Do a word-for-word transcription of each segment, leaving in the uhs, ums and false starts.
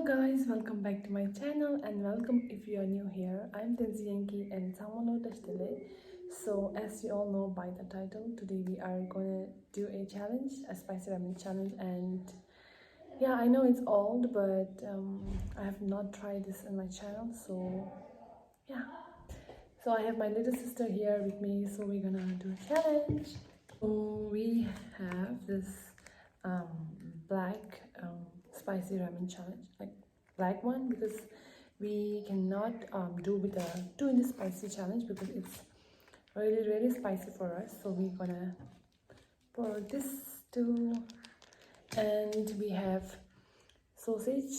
Guys, welcome back to my channel and welcome if you are new here. I'm Tenzin Yengki and ཚང་མ་ལོ་བཀྲ་ཤིས་བདེ་ལེགས། So, as you all know by the title, today we are gonna do a challenge, a spicy ramen challenge, and yeah, I know it's old, but um, I have not tried this in my channel, so yeah. So I have my little sister here with me, so we're gonna do a challenge. So we have this um, black um, spicy ramen challenge, like black one, because we cannot um, do with the too in the spicy challenge because it's really really spicy for us. So we're gonna pour this too, and we have sausage,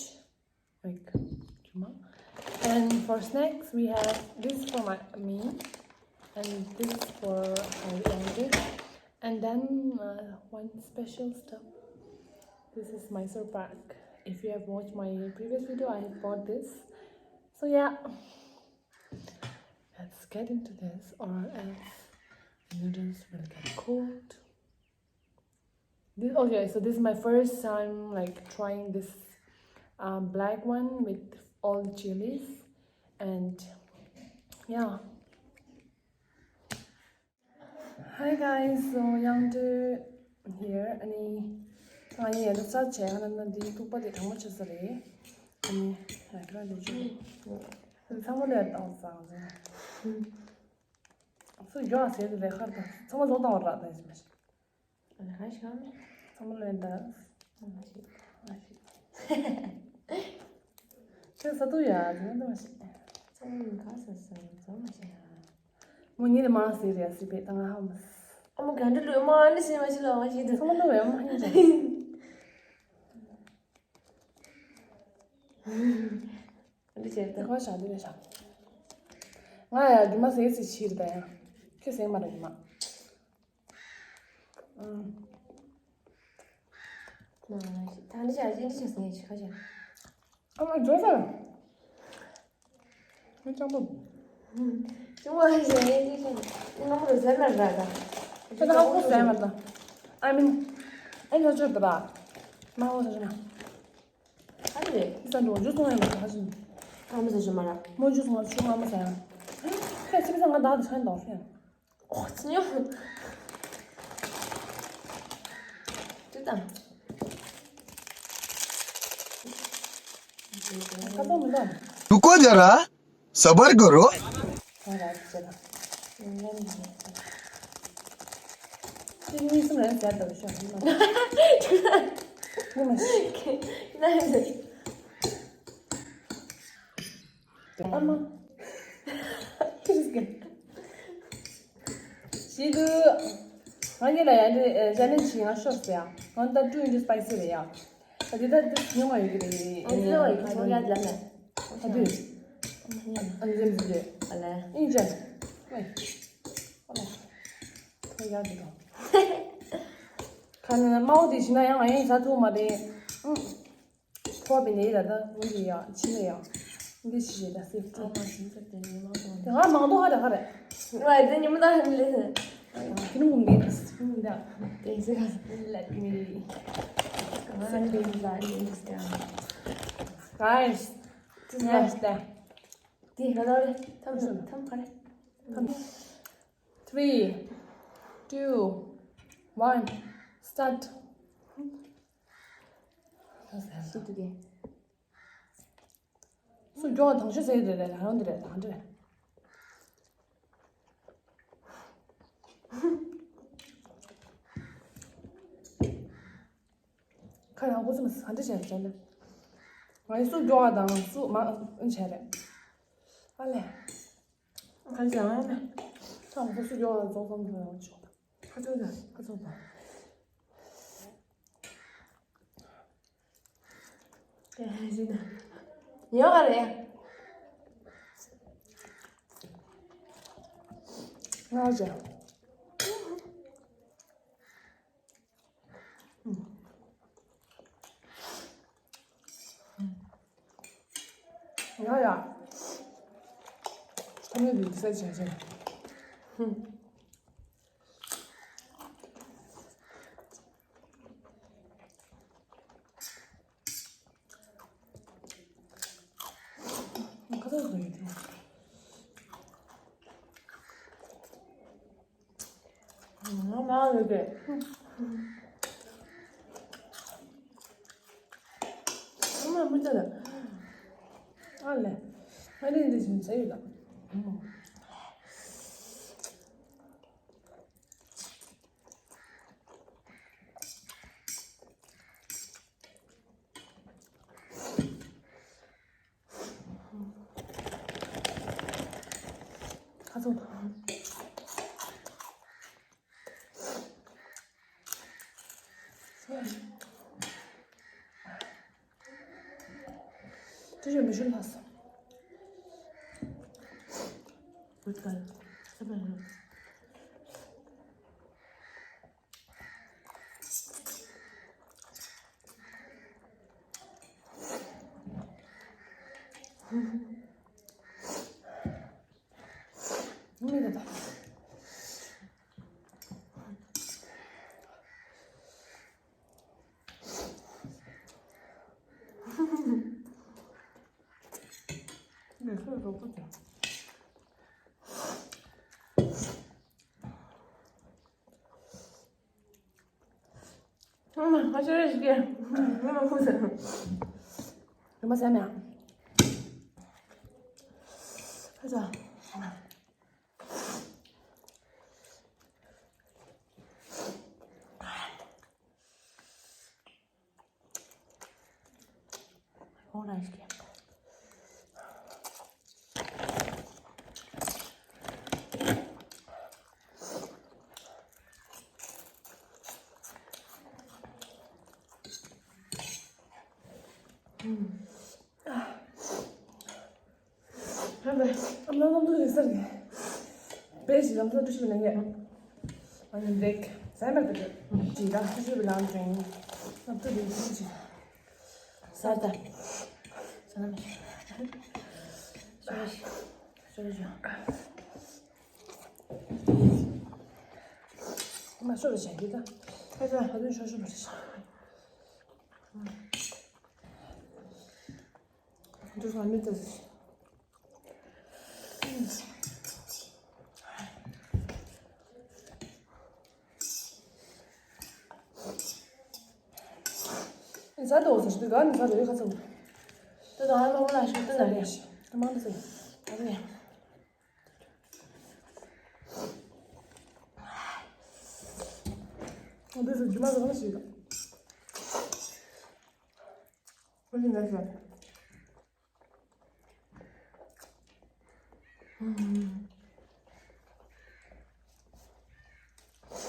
like, cuma. And for snacks, we have this for my me, and this for my auntie. And then uh, one special stuff. This is Mysore pak. If you have watched my previous video, I have bought this. So yeah, let's get into this, or else the noodles will get cold. This, okay, so this is my first time like trying this um, black one with all the chilies, and yeah. Hi guys, so Youngtae here. ཨ་ནི་ང་ཡི་ཡན་ད་ས་བྱས་ང་ན་འདི་ཐུག་པ་དེ་གྲང་མོ་ཆགས་ས་རེད། ཨ་ནི་ང་ཁྱོད་རང་འདི་ཚང་མ་ལས་བཏང་ས་ང་ཚོ་སུ་ཡོད་ཟེར་དེ་རེད། ཁར་དང་ཚང་མ་བཟོ་བཏང་བ་རག་ད་ཡིན་མ་ཤེས། ཨ་ལ་ཧ་ཤ་མེ། ཚང་མ་ལོན་ད། ཨ་མ་ཤི། ཨ་ཤི། ཁྱོད་ས་ཏུ་ཡ་ཟེར་ན་མ་ཤི། ཚང་མ་ཁ་ས་ས་ཚང་མ་ཤི་ཡ། མོ་ཉིད་ལ་མ་ཟེར་ཡ་སི་པེ་ཏང་ཧ་མ། ཨ་མ་ག་འདྲ་ལོས་མ་ཨ་ནི་ཤི་མ་ཤི་ལ་མ་ཤི་དུ། ཚང་མ་ལོ་ཡ་མ་ཧི་ཅང་། ཨ་ནི་ཅེར་ཏ། ཁ་ཤ་འདི་རེད་ཤ། ང་ཡ་རྒྱུ་མ་ཟེར་སི་ཕྱིར་ད་ཡ། ཁྱོད་ཟེར་མ་ར་རྒྱུ་མ། ཨ་མ་ཇོ་ས། མི་ཅང་པོ། ཅང་པོ་ཧ་ཤ་ངས་ཅི་ཤ་ང་མོ་རུ་ཟེར་ན་ར་ད། ཁྱོད་ད་ཧ་གོ་ཟེར་མ་ད། ཨ་མིན། ཨེ་ལོ་ཅོ་ད་ར། མ་ཧོ་ཟེར་ན། ཨ་རེ། ས་འགྲོ་ཇུ་སོང་ཡ་མ་ད་ཧ་ཤ། ང་མོ་ཟེར་ཞུ་མ་ར། མོ་ཇུ་སོང་ང་ཆུ་ང་མོ་ཟེར་ཡ། ཁྱོད་ཅི་མི་ས་ང་ད་ད་ཤ་འདོག་ཤ། ཨོ་ཙི་ཉོ། ཅི་དང་། ཁ་ཚང་མི་འདུག रुको जरा, सबर करो। ཁ་ར་ཅི་ལ། ཅི་གཉིས་གསུམ་རེ་ཟེར་དང་ཤོག་ཉི་མ། ཉི་མ། ཁྱེད་ན་ཡོད། ཨ་མ། ཁྱེད་རིགས་ཀྱི། ཞེས་དུས། ང་གཉིས་ལ་ཡང་འདི་ཅ་ལེན་བྱེད་ང་ཤོག་ཟེར་ཡ། ང་ད་ཀྲུ་ཡིན་དུས་སྤའི་སི་རེད་ཡ། ད་འདི་ད་འདི་ཉུང་བ་ཡོད་ཀྱི་རེད། ཨ་འདི་ལ་ཡིག་ཚོགས་ཡ་ལ་ལ། ད་འདི། ཨ་འདི་འདི་འདི། ཨ་ལ། ཨིན་ཅན། ཝེ། ཨ་ལ། ཐོ་ཡ་འདི་དང་། ཁ་ནས་དམར་པོ་དེ་བྱིན་ན་ཡང་ང་ཡིན་ཟ་ཐུབ་མ་རེད། ཨང་། ཕོ་བི་ནེ་ལ་ད་ངུ་ཡི་ཡ་ཕྱི་ནས་ཡ། འདི་ཞིག་རེད་ད་སེ། ཨ་མ་ཞིག་ཚར་དེ་ནས་མ་གཏོང་། དེ་ཧ་མང་དུ་ཧ་རེ་ཧ་རེ། ཝའི་དེ་ཉི་མ་ད་ཧ་མི་ལེ་ཟེར། དེ་ནི་ངུ་མི་འདུག་ངུ་མི་འདུག་དེ་ཟེར་ག་ཟེར། Let me. Sunday is like this down. Guys, this is the. དེ་ཧ་ད་རེ་ཐམ་ཐམ་ཐམ་ག་རེ། ཐམ། Three, two, one, start. ཤི་དུ་གེ། སུ་མགྱོགས་དང་ཤོས་ཟེར་རེད་རེད་རང་འདི་རེད་རང་འདི་རེད། ཁ་རང་ཁོ་ཚོ་མི་ཟ་འདྲི་བྱས་བྱས་ནས། ང་ཡི་སུ་མགྱོགས་དང་སུ་མ་བྱས་རེད། ཨ་ལས། ཁ་ཅང་ཨ་ལས། ཁ་ང་ཚོ་སུ་མགྱོགས་དང་རྫོགས་ཙམ་དུ་ཡོང་ཆོག་ཁ་ཚོ་དང་ཁ་ཚོ་དང་། ཡོད་ག་རེད། ང་ཅག་ཡ་ཡ། ཨ་ནི་འདི་ཟས་བྱས་བྱས། ང་མ་ཡོད་པས། ང་མ་མི་ཚ་ལ། ཨ་ལས། ཨ་ནི་འདི་བཞིན་ཚ་ཡོད་ལ། ཁ་ཚོན། ཅི་ཞིག་མི་ཞུ་ལགས་སོ། བུད་གལ། ས་བོན་རུ། མི་ལ་ད། ངས་ཁོའི་རོགས་པ་ཀྱང་། ཨ་མ། ང་ཤོར་རེ་ཞིག་གས། ཨ་མ། ཁུ་ཟེར། རིན་པ་ཟེར་མེད། ཨ་ཙ། ཁོང་རང་ཞིག་གས། ཨ་མ་ལམ་དུ་རེད་ཟེར་གི། བེ་ཞིག་ལམ་དུ་འགྲོ་ཞིག་ལ་ངས། ཨ་ནི་འདེགས་ཟ་མ་ཐུབ། ཅི་འདྲ་ཞིག་ལམ་དུ་ལམ་དུ་རེད་ཟེར་གི། ཟ་ད། ཟ་ན་མི། ཤོར་ཤོར་ཤོར། མ་ཤོར་བ་བྱ་རྒྱུ་ད། ཁ་ཚ་ཧ་དུ་ཤོར་ཤོར་བ་རེད། འདུག་ང་མི་ལྟ་ཟེར། ཟ་འདུག་ཟེར་ཞིག་འདུག་ག་ནི་ཟ་འདུག་ཡོད་ཁ་ཚ་འདུག་ད་ང་མ་མོ་ལ་ཞིག་ལྟ་ན་རེད། ད་མང་དུ་ཟེར། ད་རེད། འདི་ཚོ་རྒྱུ་མ་ཟ་མ་ཞིག་ད། ཁོ་ཞིག་ན་ཞིག་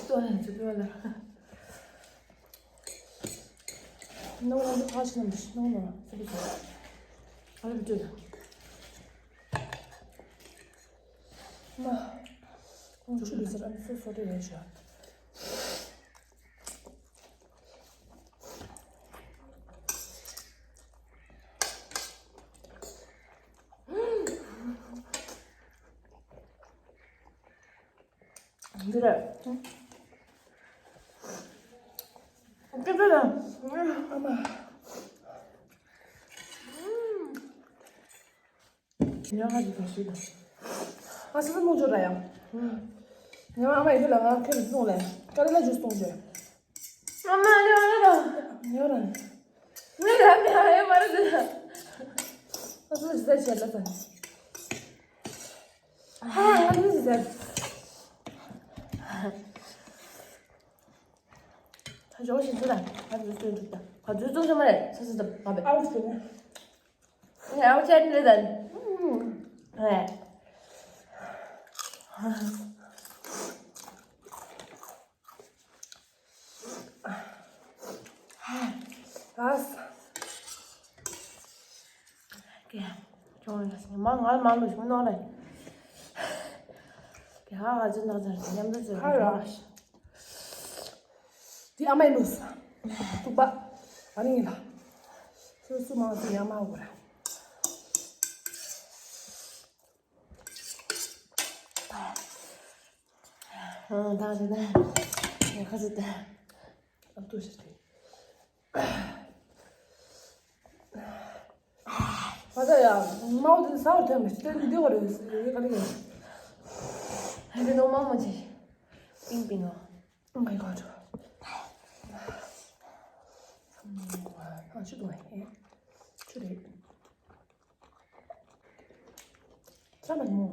ཏོ་ཡང་ཅི་ཏོ་ལ། ནང་ལ་འདི་ཁ་ཕྱི་ནང་འདི་ནང་ལ་ཙི་ཙི། ཨ་རེ་བི་ཏོ་ལ། མ། ཁོང་ཆུ་ལུས་ཟེར་ཨ་ནི་སོ་སོ་ཏོ་ཡོད་ཤག་འདི་རེད། སྐད་ཆ་ལ། ཨ་མ། ཉག་ག་ཅིག་ག་ཤོད་དང་། ཨ་སི་སི་མོ་ཅོ་ར་ཡང་། ཉི་མ་ཨ་མ་ཡི་དུ་ལ་ང་ཁེ་རུ་སོང་ལས་ཀ་རེ་ལ་ཇུས་གཏོང་ཅོས། ཨ་མ་ཉོ་ར་དང་། ཉོ་ར་ནི། ངས་ད་མི་ཧ་ཡོད་མ་རེད་ཟེར། ཨ་སི་སི་ཟེར་བྱས་ལ་ཙང་། ཧ་ང་ལུས་ཟེར། ད་ཇོ་ཞིག་ཚུ་དང་ད་ཇུས་སྟོན་འགྲིག་ད་ག་ཇུས་གཏོང་ཆོག་མ་རེད་ས་སི་ད་ང་བས། ཨ་བུ་ཟེར་ནི། ངས་ཨ་བུ་ཅན་རེད་ད། ཧེ། ཨ། ཀྱེ། ཅུང་ལ་སི་མ་ང་ལ་མ་ལུས་མི་ནོར་ལ། ཀྱེ་ཧ་ཧ་ཅི་ན་ཟེར་མཉམ་དུ་ཟེར་ཧ་ར། དེ་ཨ་མའི་ལུས། ཐུག་པ། ཨ་རིང་ལ། སུ་སུ་མང་སུ་ཡ་མ་འོ་ར། ཨང་ད་རེད་ད། ཡ་ཁ་ཟེར་ད། ཨ་ཏུ་ཤི་སྟེ། ད་ཡ། མའོ་དེ་ཟ་བར་ཐོན་མི་ཤེས་དེ་འདི་བར་ཡོད་ཡོད་ག་རེ་ཡོད། ཧེ་པི་ནོ་མ་མ་ཆེ། པིང་པིང་ཨོ། Oh my god. ཨ་ཆུ་དུ་ཧེ། ཆུ་རེད། ས་མ་མོ།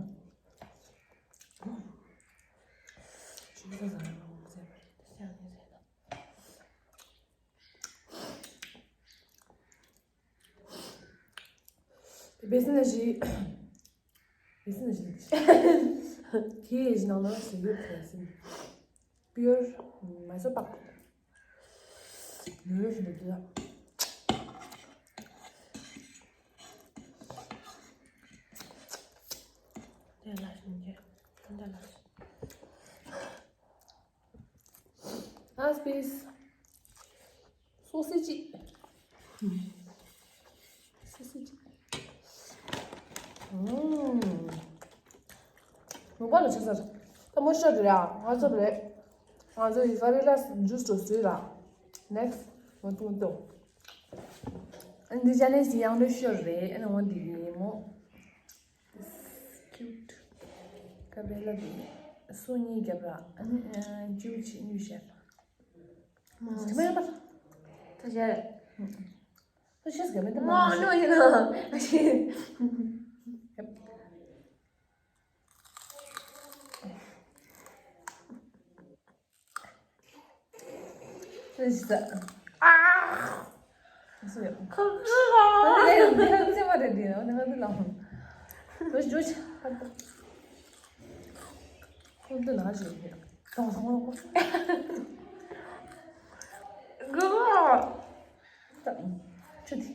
ཆུ་ས་ས་མ་མོ་ཟེར་བ་རེད། ས་ནི་ཟེར་ན། བེ་སི་ན་ཞི། བེ་སི་ན་ཞི། ཁྱི་ཡི་ནང་ལ་ཞི་ཡོད་ཟེར་སིན། པིའུར་མ་ས་པག་ཡོད་ཞི་འདུག་ལ། དེ་ལ་ཞིང་གི་ཁ་འདྲ་ལ། ཨ་སྤེས། སོ་སི་ཅི། སོ་སི་ཅི། ཨུམ། མོ་པ་ལ་ཆི་ཟེར། ད་མོ་ཤོད་རེད་ཨ། ང་ཚོ་རེད། ང་ཚོ་ཡི་ས་རི་ལ་ཇུས་དུ་བཟོས་ལ། ནེགསི་མོ་ཏུང་ཏུང་། ཨ་འདི་ཅ་ལེན་སི་ཡང་འདྲ་ཤོད་རེད། ཨ་ནི་འོ་འདི་ཡིན་མོ། This cute. ཀ་བེ་ལ་དེ་སོ་གཉིས་རྒྱབ་ར། ཨ་ནི་ཨ་ཅུ་ཆི་ཉུ་ཤར། མ་ཁྱི་མ་ཡོད་པ། ད་ཤར། ད་ཤེས་ག་མེད་ད་མ་མ་ནོ་ཡིན་ནོ། ཨ་ཤེས། ཨ། ཁོ་ཚོ་ལ། ཨ་ནི་ཁོ་ཚོ་མ་རེད་དེ། ཨ་ནི་ཁོ་ཚོ་ལ། ཇོ་ཇོ་ཆ། ཁོ་ཚོ་ལ་ཇོ་ཇོ། ཏོང་ཏོང་ལོག་པ། གོ། ཆུ་དེ།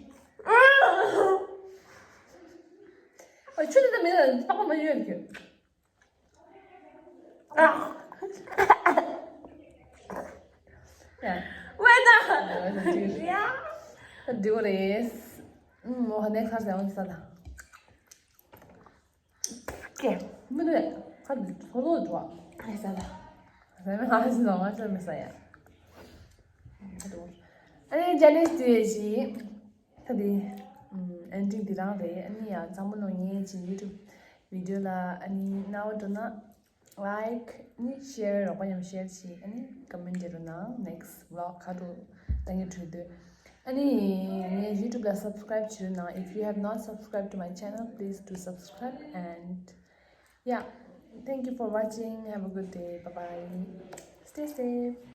ཨ་ཆུ་དེ་ད་མེད་ན་པགས་པ་མ་ཡོད་ཀྱི། ཨ། ཡ། ཝེ་ད། ཡ། ད་འགྲིག་གི་རེད། ཨུམ། མོ་ཧ་ནེ་ཁར་ཟེར་བ་ས་ད། ཀེ། མི་འདུག་ཁ་འདུག་ཐོ་ལོ་འགྲོ། ཨེ་ས་ད། ཟེར་མི་ང་ཟེར་ང་ཟེར་མི་ས་ཡ། ཨ་ནི་ཅ་ལེན་སི་དེ་ཞིག་ད་དེ། ཨེན་ཌིང་འདི་རང་རེད། ཨ་ནི་ཡང་ཚང་མ་ལོ་ངའི་ཅིག་ཡུ་ཊུབ་བི་ཌི་ཡོ་ལ་ཨ་ནི་རྣ་བ་འགྲོ་ན། ལའིཀ་ནི་ཤེར་རོགས་པ་མཉམ་ཤེར་བྱེད། ཨ་ནི་ཀོ་མེན་ཊི་རུ་ནང་ནེགསི་ཝི་ལོག་ག་རུ་ད་ངས་བྲིས་འདུག་ཨ་ནི་ངའི་ཡུ་ཊུབ་ལ་སབ་སི་ཀ་རེབ་བྱེད་རོགས་གནང་། If you have not subscribed to my channel, please do subscribe and yeah, thank you for watching. Have a good day. Bye bye. Stay safe.